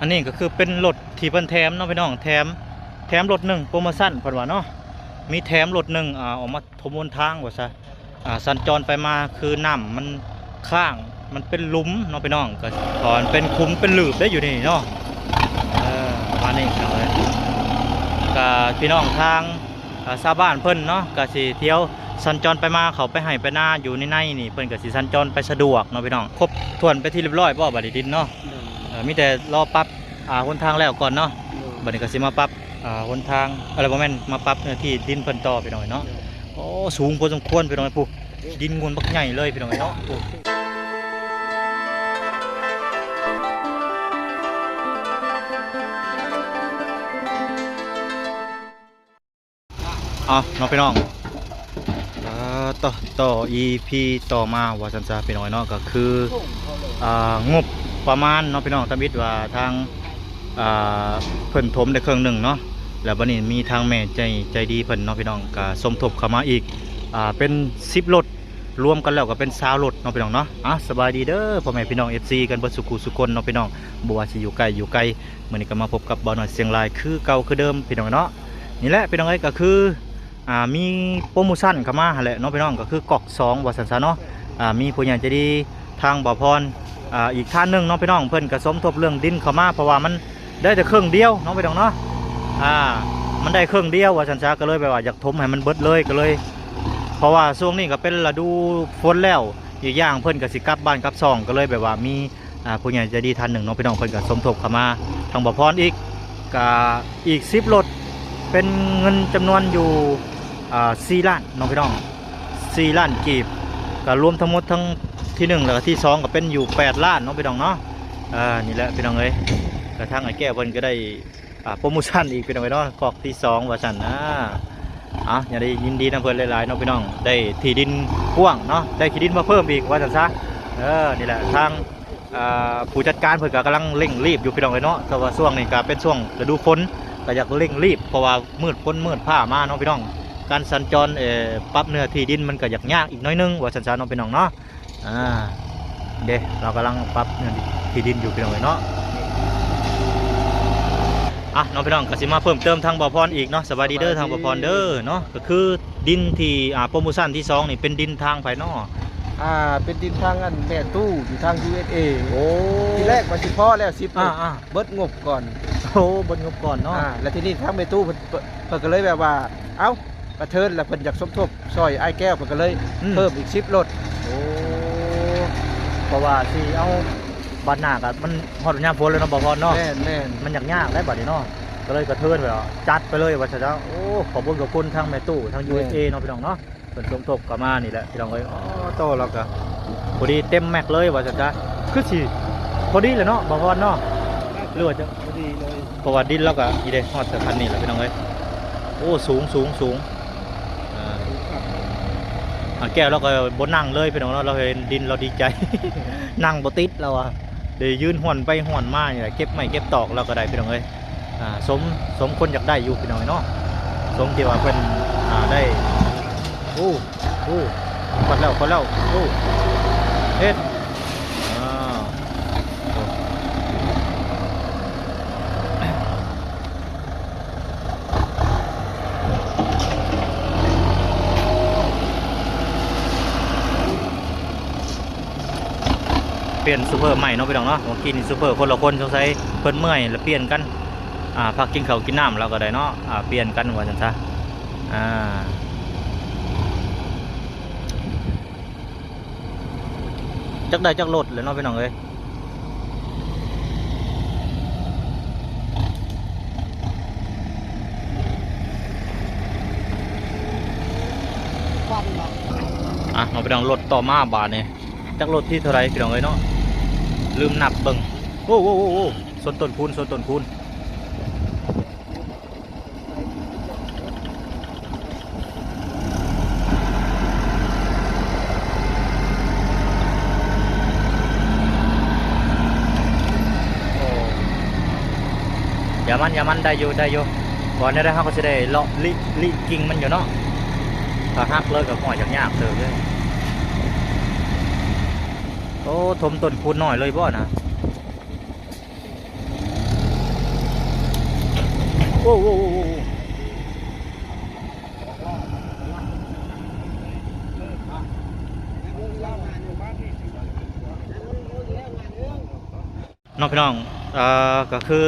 ອັນນີ້ກໍຄືເປັນລົດທີ່ເພິ່ນແຖມເນາະພີ່ນ້ອງ ແຖມ ແຖມລົດໜຶ່ງ ໂປຣໂມຊັນເພິ່ນວ່າເນາະ ມີແຖມລົດໜຶ່ງ ອ່າ ອອກມາຖົມຫົນທາງວ່າຊະ ອ່າ ສັນຈອນໄປມາຄືນ້ຳມັນຄ້າງ ມັນເປັນຫຼຸມເນາະພີ່ນ້ອງ ກໍ ເປັນຂຸມເປັນຫຼີບໄດ້ຢູ່ນີ້ເນາະ ເອີ ປະມານນີ້ພີ່ນ້ອງເອີຍ ກໍພີ່ນ້ອງທາງ ອ່າ ຊາວບ້ານເພິ່ນເນາະ ກໍຊິທ່ຽວສັນຈອນໄປມາ ເຂົ້າໄປໄຮ່ໄປນາຢູ່ໃນໃນນີ້ ເພິ່ນກໍຊິສັນຈອນໄປສະດວກເນາະພີ່ນ້ອງ ຄົບຖ້ວນເປັນທີ່ຮຽບຮ້ອຍບໍ່ ບາດນີ້ດິນເນາະ ເອີ ມີແຕ່ລໍປັບ ອ່າ ຫົນທາງແລ້ວກ່ອນເນາະ ບາດນີ້ກໍຊິມາປັບ ອ່າ ຫົນທາງ ເອີ ບໍ່ແມ່ນ ມາປັບເນື້ອທີ່ດິນເພິ່ນຕໍ່ພີ່ນ້ອງເອີຍເນາະ ໂອ້ ສູງພໍສົມຄວນພີ່ນ້ອງເອີຍ ພຸ້ນ ດິນງວນບັກໃຫຍ່ເລີຍພີ່ນ້ອງເອີຍເນາະ ໂອ້ ເອົາເນາະພີ່ນ້ອງ ເອີ ຕໍ່ ຕໍ່ ອີພີ ຕໍ່ມາວ່າຊັ້ນຊະພີ່ນ້ອງເນາະ ກໍຄື ອ່າ ງົບປະມານເນາະພີ່ນ້ອງ ທຳອິດວ່າທາງ ອ່າ ເພິ່ນຖົມໄດ້ເຄິ່ງໜຶ່ງເນາະ ແລ້ວບັດນີ້ມີທາງແມ່ໃຈ ໃຈດີເພິ່ນເນາະພີ່ນ້ອງ ກໍສົມທົບເຂົ້າມາອີກ ອ່າ ເປັນສິບລົດ ລວມກັນແລ້ວກໍເປັນຊາວລົດເນາະພີ່ນ້ອງເນາະ ອ່າ ສະບາຍດີເດີພໍ່ແມ່ພີ່ນ້ອງ ເອັຟຊີ ກັນເບິດສູ່ຄູ່ສູ່ຄົນເນາະພີ່ນ້ອງ ບໍ່ວ່າຊິຢູ່ໃກ້ຢູ່ໄກ ມື້ນີ້ກໍມາພົບກັບບ່າວນ້ອຍຊຽງລາຍຄືເກົ່າຄືເດີມພີ່ນ້ອງເນາະ ນີ້ແຫຼະພີ່ນ້ອງເອີຍ ກໍຄື ອ່າ ມີໂປຣໂມຊັນເຂົ້າມາຫັ້ນແຫຼະເນາະພີ່ນ້ອງ ກໍຄືກອກສອງວ່າຊັ້ນຊະເນາະ ອ່າ ມີຜູ້ໃຫຍ່ໃຈດີທາງບ່າວພອນ ອ່າ ອີກທ່ານໜຶ່ງເນາະພີ່ນ້ອງ ເພິ່ນກໍສົມທົບເລື່ອງດິນເຂົ້າມາ ເພາະວ່າມັນໄດ້ແຕ່ເຄິ່ງດຽວເນາະພີ່ນ້ອງເນາະ ອ່າ ມັນໄດ້ເຄິ່ງດຽວວ່າຊັ້ນຊະ ກໍເລີຍແບບວ່າຢາກຖົມໃຫ້ມັນເບິດເລີຍ ກໍເລີຍ ເພາະວ່າຊ່ວງນີ້ກໍເປັນລະດູຝົນແລ້ວ ອີກຢ່າງເພິ່ນກໍຊິກັບບ້ານກັບຊ່ອງ ກໍເລີຍແບບວ່າມີ ອ່າ ຜູ້ໃຫຍ່ໃຈດີທ່ານໜຶ່ງເນາະພີ່ນ້ອງ ເພິ່ນກໍສົມທົບເຂົ້າມາທາງບ່າວພອນອີກ ກະອີກສິບລົດ ເປັນເງິນຈຳນວນຢູ່ ອ່າ ສີ່ລ້ານເນາະພີ່ນ້ອງ ສີ່ລ້ານກີບ ກະລວມທັງໝົດທັງທີໜຶ່ງ ແລ້ວກະທີສອງ ກະເປັນຢູ່ແປດລ້ານເນາະພີ່ນ້ອງເນາະ ເອີ ນີ້ແຫຼະພີ່ນ້ອງເອີຍ ກະທາງອ້າຍແກ້ວເພິ່ນກະໄດ້ ອ່າ ໂປຣໂມຊັນອີກພີ່ນ້ອງເອີຍເນາະ ກອກທີສອງວ່າຊັ້ນ ອ່າ ເອົາ ຍັງໄດ້ຍິນດີນຳເພິ່ນຫຼາຍໆເນາະພີ່ນ້ອງ ໄດ້ທີ່ດິນກວ້າງເນາະ ໄດ້ທີ່ດິນມາເພີ່ມອີກວ່າຊັ້ນຊະ ເອີ ນີ້ແຫຼະ ທາງ ອ່າ ຜູ້ຈັດການເພິ່ນກໍກຳລັງເລັ່ງລີບຢູ່ພີ່ນ້ອງເອີຍເນາະ ແຕ່ວ່າຊ່ວງນີ້ກໍເປັນຊ່ວງລະດູຝົນ ກໍຢາກເລັ່ງລີບ ເພາະວ່າມືດຝົນມືດຟ້າມາເນາະພີ່ນ້ອງ ການສັນຈອນ ເອີ ປັບເນື້ອທີ່ດິນມັນກໍຢາກຍາກອີກໜ້ອຍໜຶ່ງວ່າຊັ້ນຊະເນາະພີ່ນ້ອງເນາະ ອ່າ ເດ້ ລາວກຳລັງປັບເນື້ອທີ່ດິນຢູ່ພີ່ນ້ອງເອີຍເນາະ ອ່ະ ເນາະພີ່ນ້ອງ ກໍຊິມາເພີ່ມເຕີມທາງບ່າວພອນອີກເນາະ ສະບາຍດີເດີ ສະບາຍດີ ທາງບ່າວພອນເດີເນາະ ກໍຄື ດິນທີ່ ອ່າ ໂປຣໂມຊັນທີສອງນີ້ເປັນດິນທາງໃຜເນາະ? ອ່າ ເປັນດິນທາງອັນແມ່ຕູ້ຢູ່ທາງ ຢູເອສເອ ໂອ້ ທີແລກວ່າຊິພໍແລ້ວສິບ ອ່າ ເບິດງົບກ່ອນ ໂອ້ ເບິດງົບກ່ອນເນາະ ອ່າ ແລ້ວທີນີ້ທາງແມ່ຕູ້ເພິ່ນ ເພິ່ນກໍເລີຍແບບວ່າ ເອົ້າ ກະເທີນ ແລ້ວເພິ່ນຢາກສົມທົບຊ່ອຍອ້າຍແກ້ວ ເພິ່ນກໍເລີຍ ອືມ ເພີ່ມອີກສິບລົດ ໂອ້ ເພາະວ່າຊິເອົາ ບັດໜ້າກໍມັນຮອດຍາມຝົນແລ້ວເນາະ ບ່າວພອນເນາະ ແມ່ນໆ ມັນຍາກໆໄດ໋ບັດນີ້ເນາະ ກໍເລີຍກະເທີນໄປເນາະ ຈັດໄປເລີຍວ່າຊັ້ນເນາະ ໂອ້ ຂອບຄຸນຂອບຄຸນທາງແມ່ຕູ້ທາງ ຢູເອສເອ ເນາະພີ່ນ້ອງເນາະ ເພິ່ນສົມທົບເຂົ້າມານີ້ແຫຼະພີ່ນ້ອງເອີຍ ອໍ ໂຕ ລາວກໍພໍດີເຕັມແມັກເລີຍວ່າຊັ້ນຊະ ຄືຊິພໍດີແຫຼະເນາະ ບ່າວພອນເນາະ ຫຼືວ່າຈະ ພໍດີເລີຍ ເພາະວ່າດິນລາວກໍນີ້ເດ້ ຮອດແຕ່ຂັ້ນນີ້ແຫຼະພີ່ນ້ອງເອີຍ ໂອ້ ສູງ ສູງ ສູງ ອ່າ ອ່າ ແກ້ວລາວກໍບໍ່ນັ່ງເລີຍພີ່ນ້ອງເນາະ ລາວເຫັນດິນລາວດີໃຈ ນັ່ງບໍ່ຕິດລາວວ່າ ໄດ້ຢືນຫ້ອນໄປຫ້ອນມານີ້ແຫຼະ ເກັບໄມ້ເກັບຕອກລາວກໍໄດ້ພີ່ນ້ອງເອີຍ ອ່າ ສົມ ສົມຄວນຢາກໄດ້ຢູ່ພີ່ນ້ອງເນາະ ສົມທີ່ວ່າເພິ່ນ ອ່າ ໄດ້ ໂອ້ ໂອ້ ຄວັດແລ້ວ ຄວັດແລ້ວ ໂອ້ ເຮັດ ອ່າ ໂອ້ ປ່ຽນໂຊເຟີໃໝ່ເນາະພີ່ນ້ອງເນາະ ເມື່ອກີ້ນີ້ໂຊເຟີຄົນລະຄົນ ສົງໄສເພິ່ນເມື່ອຍລະປ່ຽນກັນ ອ່າ ພັກກິນເຂົ້າກິນນ້ຳລາວກໍໄດ້ເນາະ ອ່າ ປ່ຽນກັນວ່າຊັ້ນຊະ ອ່າ ຈັກໄດ້ຈັກລົດແຫຼະເນາະພີ່ນ້ອງເອີຍ ອ່ະ ເນາະພີ່ນ້ອງ ລົດຕໍ່ມາບາດນີ້ ຈັກລົດທີເທົ່າໃດພີ່ນ້ອງເອີຍເນາະ ລືມນັບເບິ່ງ ໂອ້ ໂອ້ ໂອ້ ໂອ້ ຊົນຕົ້ນຄູນ ຊົນຕົ້ນຄູນ. ໂອ້ ຢ່າມັນ ຢ່າມັນ ໄດ້ຢູ່ ໄດ້ຢູ່ ວ່າແນວໃດເຮົາກໍຊິໄດ້ເລາະລິ ລິກິ່ງມັນຢູ່ເນາະ ຖ້າຫັກເລີຍກໍຫ້ອຍຍາກເຕີບເລີຍ ໂອ້ ຖົມຕົ້ນຄູນນ້ອຍເລີຍບໍ່ນະ? ໂອ້ ໂອ້ ໂອ້ ໂອ້ ເນາະພີ່ນ້ອງ ເອີ ກໍຄື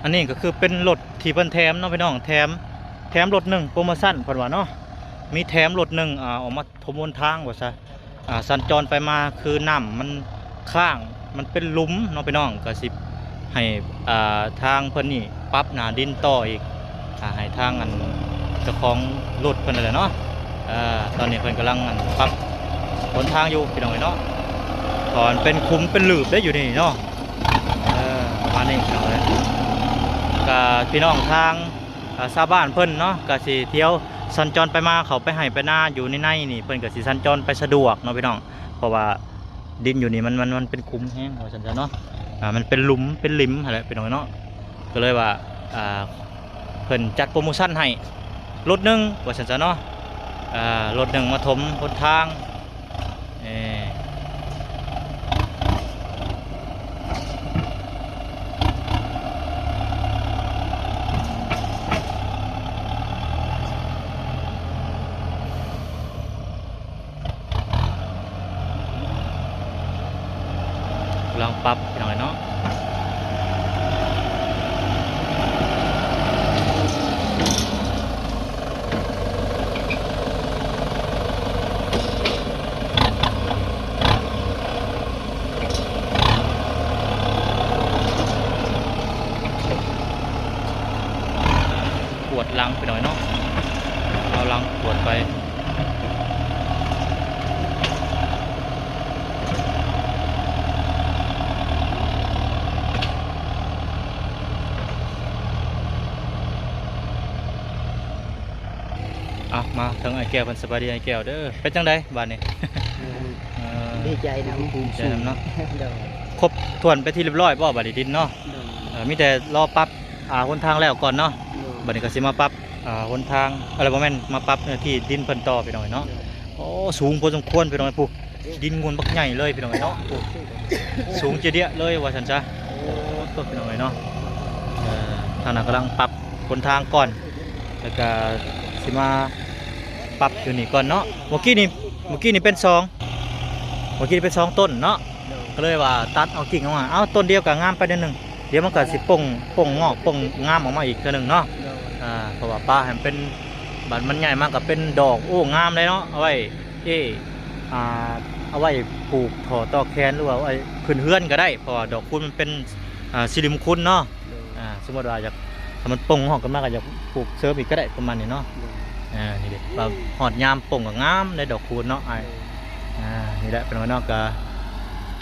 ອັນນີ້ກໍຄືເປັນລົດທີ່ເພິ່ນແຖມເນາະພີ່ນ້ອງ ແຖມ ແຖມລົດໜຶ່ງ ໂປຣໂມຊັນເພິ່ນວ່າເນາະ ມີແຖມລົດໜຶ່ງ ອ່າ ອອກມາຖົມຫົນທາງວ່າຊະ ອ່າ ສັນຈອນໄປມາຄືນ້ຳມັນຄ້າງ ມັນເປັນຫຼຸມເນາະພີ່ນ້ອງ ກໍຊິໃຫ້ ອ່າ ທາງເພິ່ນນີ້ປັບໜ້າດິນຕໍ່ອີກ ອ່າ ໃຫ້ທາງອັນເຈົ້າຂອງລົດເພິ່ນນັ້ນແຫຼະເນາະ ເອີ ຕອນນີ້ເພິ່ນກຳລັງອັນປັບຫົນທາງຢູ່ພີ່ນ້ອງເອີຍເນາະ ເພາະມັນເປັນຂຸມເປັນຫຼີບເດ້ຢູ່ນີ້ເນາະ ເອີ ປະມານນີ້ພີ່ນ້ອງເອີຍ ກະພີ່ນ້ອງທາງ ອ່າ ຊາວບ້ານເພິ່ນເນາະ ກະຊິທ່ຽວສັນຈອນໄປມາ ເຂົ້າໄປໄຮ່ໄປນາຢູ່ໃນໃນນີ້ ເພິ່ນກະຊິສັນຈອນໄປສະດວກເນາະພີ່ນ້ອງ ເພາະວ່າດິນຢູ່ນີ້ມັນ ມັນ ມັນເປັນຂຸມແຮງວ່າຊັ້ນຊະເນາະ ອ່າ ມັນເປັນຫຼຸມເປັນລິມຫັ້ນແຫຼະພີ່ນ້ອງເນາະ ກໍເລີຍວ່າ ອ່າ ເພິ່ນຈັດໂປຣໂມຊັນໃຫ້ລົດໜຶ່ງວ່າຊັ້ນຊະເນາະ ອ່າ ລົດໜຶ່ງມາຖົມຫົນທາງ ເອີ ກຳລັງປັບພີ່ນ້ອງເນາະ ກວດຫຼັງໄປໜ້ອຍເນາະ ເອົາຫຼັງກວດໄປ ເອົາ ມາເຖິງອ້າຍແກ້ວເພິ່ນ ສະບາຍດີອ້າຍແກ້ວເດີ ເປັນຈັ່ງໃດບາດນີ້? ເອີ ດີໃຈນຳ ດີໃຈນຳເນາະ ໂດຍ ຄົບຖ້ວນເປັນທີ່ຮຽບຮ້ອຍບໍ່ບາດນີ້ດິນເນາະ? ໂດຍ ເອີ ມີແຕ່ລໍປັບ ອ່າ ຫົນທາງແລ້ວກ່ອນເນາະ ໂດຍ ບາດນີ້ກໍຊິມາປັບ ອ່າ ຫົນທາງ ເອີ ບໍ່ແມ່ນ ມາປັບເນື້ອທີ່ດິນເພິ່ນຕໍ່ພີ່ນ້ອງເນາະ ໂດຍ ໂອ້ ສູງພໍສົມຄວນພີ່ນ້ອງ ຜູ້ ດິນງວນບັກໃຫຍ່ເລີຍພີ່ນ້ອງເອີຍເນາະ ໂອ້ ສູງຈະເດຍເລີຍວ່າຊັ້ນຊະ ໂອ້ ໂຕພີ່ນ້ອງເອີຍເນາະ ເອີ ທາງນັ້ນກຳລັງປັບຫົນທາງກ່ອນ ແລ້ວກະຊິມາປັບຢູ່ນີ້ກ່ອນເນາະ ເມື່ອກີ້ນີ້ ເມື່ອກີ້ນີ້ເປັນສອງ ເມື່ອກີ້ນີ້ເປັນສອງຕົ້ນເນາະ ໂດຍ ກໍເລີຍວ່າຕັດເອົາກິ່ງອອກມາ ເອົາ ຕົ້ນດຽວກໍງາມໄປໜ້ອຍໜຶ່ງ ດຽວມັນກໍຊິປົ່ງ ປົ່ງງອກ ປົ່ງງາມອອກມາອີກເທື່ອໜຶ່ງເນາະ ໂດຍ ອ່າ ເພາະວ່າປ່າໃຫ້ມັນເປັນ ບັດມັນໃຫຍ່ມາກໍເປັນດອກ ໂອ້ ງາມເລີຍເນາະ ເອົາໄວ້ ເອ ອ່າ ເອົາໄວ້ຜູກທໍ່ຕໍ່ແຂນ ຫຼືວ່າເອົາໄວ້ຂຶ້ນເຮືອນກໍໄດ້ ເພາະວ່າດອກຄູນມັນເປັນ ອ່າ ສິລິມຸງຄຸນເນາະ ໂດຍ ອ່າ ສົມມຸດວ່າຢາກ ຖ້າມັນປົ່ງງອກຂຶ້ນມາກໍຢາກຜູກເສີມອີກກໍໄດ້ ປະມານນີ້ເນາະ ໂດຍ ອ່າ ນີ້ເດ້ ວ່າຮອດຍາມປົ່ງກໍງາມເດ້ດອກຄູນເນາະອ້າຍ ໂດຍ ອ່າ ນີ້ແຫຼະ ເປັນວ່າເນາະ ກໍ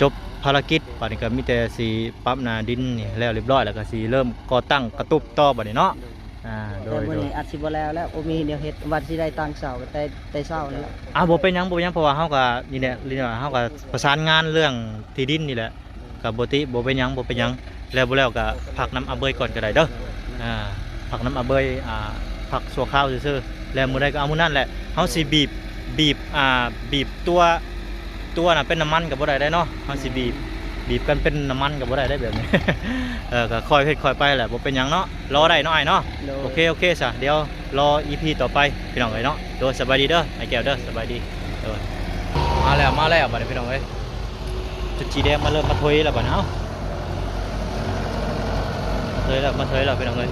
ຈົບພາລະກິດ ບາດນີ້ກໍມີແຕ່ຊິປັບໜ້າດິນນີ້ແລ້ວຮຽບຮ້ອຍ ແລ້ວກໍຊິເລີ່ມກໍ່ຕັ້ງກະຕຸບຕໍ່ບາດນີ້ເນາະ ໂດຍ ອ່າ ໂດຍ ແຕ່ມື້ນີ້ອາດຊິບໍ່ແລ້ວແລ້ວ ບໍ່ມີແນວເຮັດ ວ່າຊິໄດ້ຕັ້ງເສົາກໍແຕ່ ແຕ່ເຊົ້ານີ້ແຫຼະ ອ່າ ບໍ່ເປັນຫຍັງ ບໍ່ເປັນຫຍັງ ເພາະວ່າເຮົາກໍນີ້ແຫຼະ ເຮົາກໍປະສານງານເລື່ອງທີ່ດິນນີ້ແຫຼະ ກໍບໍ່ຕິ ບໍ່ເປັນຫຍັງ ບໍ່ເປັນຫຍັງ ແລ້ວບໍ່ແລ້ວກໍພັກນຳອາເບີຍກ່ອນກໍໄດ້ເດີ ອ່າ ພັກນຳອາເບີຍ ອ່າ ພັກຊົ່ວຄາວຊື່ໆ ແລ້ວມື້ໃດກໍເອົາມື້ນັ້ນແຫຼະ ເຮົາຊິບີບ ບີບ ອ່າ ບີບຕົວ ຕົວນະເປັນນ້ຳມັນກໍບໍ່ໄດ້ເດ້ເນາະ ເຮົາຊິບີບ ບີບກັນເປັນນ້ຳມັນກໍບໍ່ໄດ້ເດ້ແບບນີ້ ເອີ ກໍຄ່ອຍເຮັດຄ່ອຍໄປແຫຼະ ບໍ່ເປັນຫຍັງເນາະ ລໍໄດ້ເນາະອ້າຍເນາະ ໂດຍ ໂອເຄ ໂອເຄຊະ ດຽວລໍອີພີຕໍ່ໄປພີ່ນ້ອງເອີຍເນາະ ໂດຍ ສະບາຍດີເດີ ອ້າຍແກ້ວເດີ ສະບາຍດີ ໂດຍ ມາແລ້ວ ມາແລ້ວ ບາດນີ້ພີ່ນ້ອງເອີຍ ຈຸດສີແດງມາເລີ່ມມາຖອຍແລ້ວບາດນີ້ ເອົ້າ ມາຖອຍແລ້ວ ມາຖອຍແລ້ວພີ່ນ້ອງເອີຍ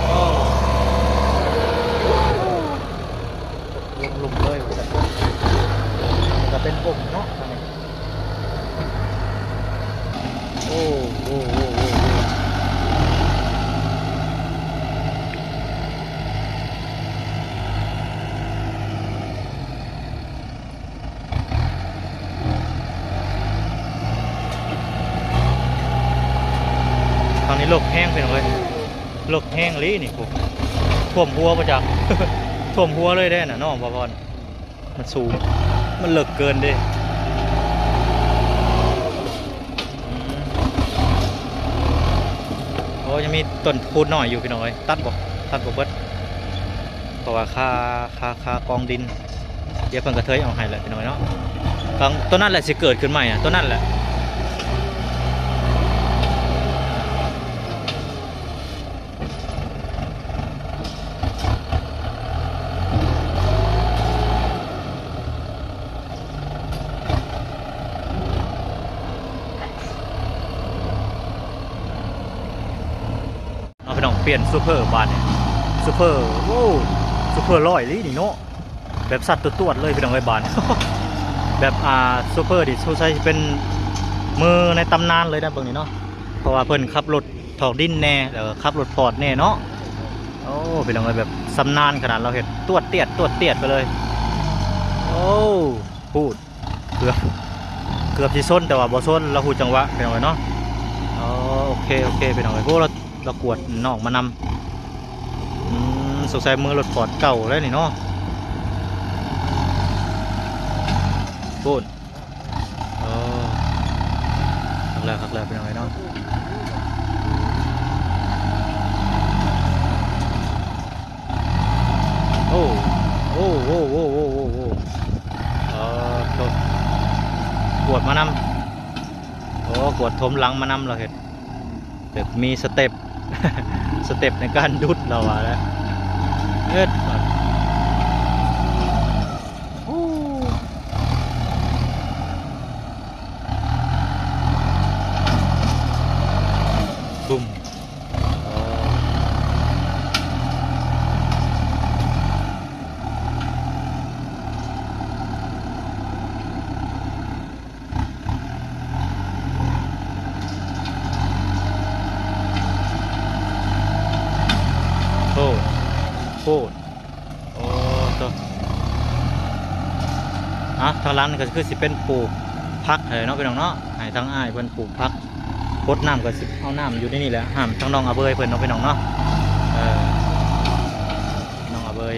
ໂອ້ ລົງ ລົງເລີຍວ່າຊັ້ນ ກໍເປັນປົມເນາະ ໂອ້ ໂອ້ ໂອ້ ໂອ້ ໂອ້ ທາງນີ້ເລິກແຮງ ພີ່ນ້ອງເອີຍ ເລິກແຮງອີ່ຫຼີນີ້ ໂອ້ ຖ້ວມຫົວບໍ່ຈັກ ຖ້ວມຫົວເລີຍເດ້ນະ ນ້ອງບ່າວພອນ. ມັນສູງ ມັນເລິກເກີນເດ້ ອືມ ໂອ້ ຍັງມີຕົ້ນຄູນນ້ອຍຢູ່ພີ່ນ້ອງເອີຍ ຕັດບໍ່ ຕັດບໍ່ເບິດ ເພາະວ່າຄາ ຄາ ຄາກອງດິນ ດຽວເພິ່ນກະເທີຍເອົາໃຫ້ແຫຼະພີ່ນ້ອງເນາະ ຂ້າງ ຕົວນັ້ນແຫຼະຊິເກີດຂຶ້ນໃໝ່ນະ ຕົວນັ້ນແຫຼະ. ເນາະ ພີ່ນ້ອງ ປ່ຽນຊູເຟີບາດນີ້ ຊູເຟີ ໂອ້ ຊູເຟີຮ້ອຍອີ່ຫຼີນີ້ເນາະ ແບບຊັດຕວດໆເລີຍ ພີ່ນ້ອງເອີຍ ບາດ ແບບ ອ່າ ຊູເຟີນີ້ສົງໄສຊິເປັນມືໃນຕຳນານເລີຍນະ ເບິ່ງນີ້ເນາະ ເພາະວ່າເພິ່ນຂັບລົດຖອກດິນແດ່ ແລ້ວກໍຂັບລົດຟອດແດ່ເນາະ. ໂອ້ ພີ່ນ້ອງເອີຍ ແບບຊຳນານຂະໜາດ ລາວເຮັດຕວດຕຽດ ຕວດຕຽດໄປເລີຍ. ໂອ້ ພູດ ເກືອບ ເກືອບຊິຊົນ ແຕ່ວ່າບໍ່ຊົນ ລາວຮູ້ຈັງຫວະ ພີ່ນ້ອງເອີຍເນາະ. ອໍ ໂອເຄ ໂອເຄ ພີ່ນ້ອງເອີຍ ໂອ້ ລາວ ລາວກວດນ້ອງມານຳ. ອືມ ສົງໄສມືລົດຟອດເກົ່າແລ້ວນີ້ເນາະ ພຸ້ນ. ອໍ ຄັກແລ້ວ ຄັກແລ້ວ ພີ່ນ້ອງເອີຍເນາະ. ໂອ້ ໂອ້ ເອີ ໂທ ກວດມານຳ ໂອ້ ກວດຖົມຫຼັງມານຳ ລາວເຮັດແບບມີສະເຕັບ ສະເຕັບໃນການດຸດ ລາວວ່າແລ້ວ ເອີດ ໂອ້ ບຸ້ມ. ອໍ ໂອ້ ໂອ້ ໂອ້ ໂຕ ອ່ະ ທາງຫຼັງນີ້ກໍຄືຊິເປັນປູກຜັກໃຫ້ເນາະ ພີ່ນ້ອງເນາະ ໃຫ້ທາງອ້າຍເພິ່ນປູກຜັກ ຫົດນ້ຳກໍຊິເອົານ້ຳຢູ່ໃນນີ້ແຫຼະ ຫ້າມທາງນ້ອງອາເບີຍເພິ່ນເນາະ ພີ່ນ້ອງເນາະ ເອີ ນ້ອງອາເບີຍ.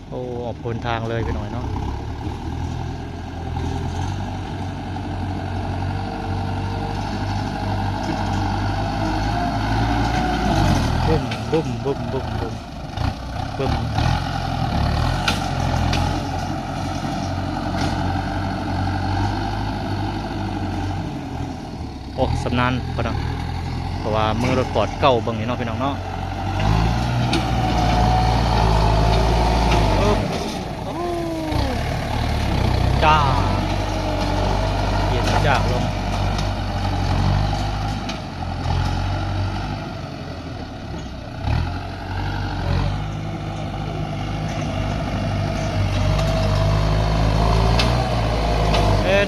ໂອ້ ອອກຫົນທາງເລີຍ ພີ່ນ້ອງເນາະ. ບຶ້ມ ບຶ້ມ ບຶ້ມ ບຶ້ມ ບຶ້ມ ບຶ້ມ. ໂອ້ ຊຳນານເພິ່ນເນາະ ເພາະວ່າມືລົດຟອດເກົ່າເບິ່ງນີ້ເນາະ ພີ່ນ້ອງເນາະ. ໂອ້ ຈ້າ ເຢັນຈາກລົງ. ເຮັດ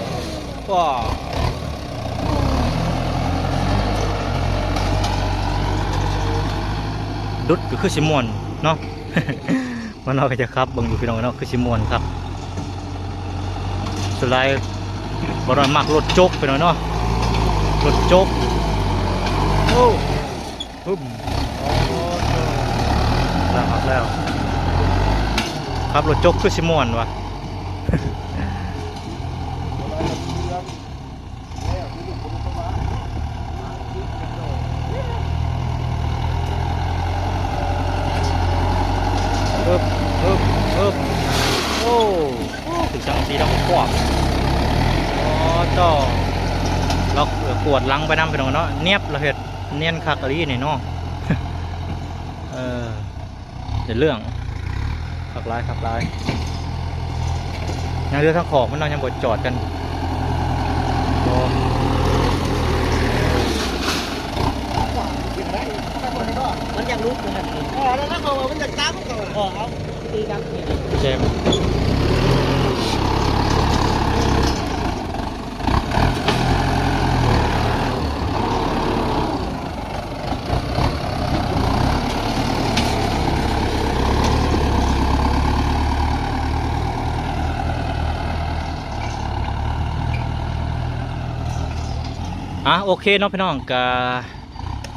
ວ້າ ດຸດກໍຄືຊິມ່ວນເນາະ. ມັນເຮົາກໍຈະຂັບເບິ່ງຢູ່ ພີ່ນ້ອງເນາະ ຄືຊິມ່ວນຄັກ. ສ່ວນຫຼາຍບໍ່ນ້ອຍມັກລົດຈົກ ພີ່ນ້ອງເນາະ ລົດຈົກ. ໂອ້ ປຶ້ມ ໂອ້ ແລ້ວ ແລ້ວ ຂັບລົດຈົກຄືຊິມ່ວນຫວາ. ເອີບ ເອີບ ເອີບ ໂອ້ ໂອ້ ຖືກສັງກະສີແລ້ວກໍຄວບ. ອໍ ເຈົ້າ ລາວກວດຫຼັງໄປນຳ ພີ່ນ້ອງເນາະ ນຽບ ລາວເຮັດນຽນຄັກອີ່ຫຼີນີ້ເນາະ. ເອີ ເປັນເລື່ອງ ຄັກຫຼາຍ ຄັກຫຼາຍ. ຍັງເຫຼືອທາງຂອກມັນເນາະ ຍັງບໍ່ຈອດກັນ. ບໍ່ ມັນຢາກຫຼຸດເລີຍ ເອີ ແລ້ວມັນຢາກຕາມ ກໍເອົາຕີກັບ ແຈມ. ອ່ະ ໂອເຄເນາະ ພີ່ນ້ອງ ກະ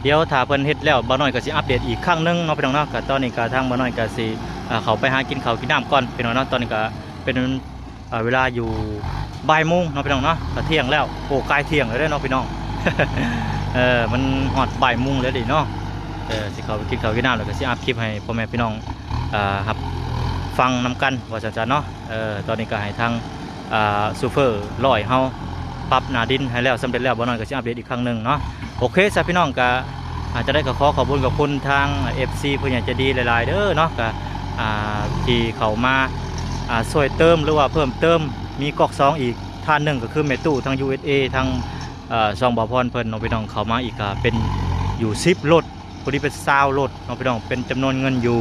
ດຽວຖ້າເພິ່ນເຮັດແລ້ວ ບ່າວນ້ອຍກະຊິອັບເດດອີກຄັ້ງໜຶ່ງເນາະ ພີ່ນ້ອງເນາະ. ກະຕອນນີ້ກະທາງບ່າວນ້ອຍກະຊິ ເອີ ເຂົ້າໄປຫາກິນເຂົ້າກິນນ້ຳກ່ອນ ພີ່ນ້ອງເນາະ. ຕອນນີ້ກະເປັນ ເອີ ເວລາຢູ່ ບ່າຍໂມງເນາະພີ່ນ້ອງເນາະ ກະທ່ຽງແລ້ວ. ໂອ້ ໃກ້ທ່ຽງແລ້ວເດ້ເນາະພີ່ນ້ອງ ເອີ ມັນຮອດບ່າຍໂມງແລ້ວເດ້ເນາະ. ເອີ ຊິເຂົ້າໄປກິນເຂົ້າກິນນ້ຳ ແລ້ວກະຊິອັບຄລິບໃຫ້ພໍ່ແມ່ພີ່ນ້ອງ ອ່າ ຮັບຟັງນຳກັນວ່າຊັ້ນໆເນາະ. ເອີ ຕອນນີ້ກະໃຫ້ທາງ ອ່າ ໂຊເຟີ້ຮ້ອຍເຮົາປັບໜ້າດິນໃຫ້ແລ້ວ ສຳເລັດແລ້ວ ບ່າວນ້ອຍກະຊິອັບເດດອີກຄັ້ງໜຶ່ງເນາະ. ໂອເຄ ຊະພີ່ນ້ອງ ກະ ອ່າ ຈັ່ງໃດກະຂໍຂອບຄຸນຂອບຄຸນທາງ ເອັຟຊີ ຜູ້ໃຫຍ່ໃຈດີຫຼາຍໆເດີເນາະ ກະ ອ່າ ທີ່ເຂົ້າມາ ອ່າ ຊ່ວຍເຕີມ ຫຼືວ່າເພີ່ມເຕີມ ມີກອກສອງອີກທ່ານໜຶ່ງ ກະຄືແມ່ຕູ້ທາງ ຢູເອັສເອ ທາງ ເອີ ຊ່ອງບ່າວພອນເພິ່ນເນາະພີ່ນ້ອງ ເຂົ້າມາອີກກະເປັນຢູ່ສິບລົດ ພໍດີເປັນຊາວລົດເນາະພີ່ນ້ອງ ເປັນຈຳນວນເງິນຢູ່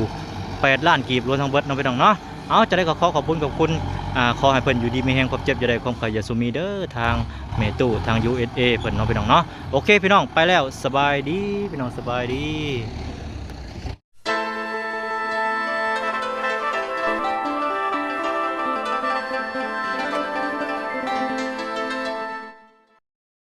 ແປດລ້ານກີບລວມທັງເບິດເນາະພີ່ນ້ອງເນາະ. ເອົາ ຈັ່ງໃດກະຂໍຂອບຄຸນຂອບຄຸນ ອ່າ ຂໍໃຫ້ເພິ່ນຢູ່ດີມີແຮງ ຄວາມເຈັບຢ່າໄດ້ ຄວາມໄຂ້ຢ່າສູ່ມີເດີ ທາງແມ່ຕູ້ທາງ ຢູເອັສເອ ເພິ່ນເນາະພີ່ນ້ອງເນາະ. ໂອເຄ ພີ່ນ້ອງ ໄປແລ້ວ ສະບາຍດີພີ່ນ້ອງ ສະບາຍດີ.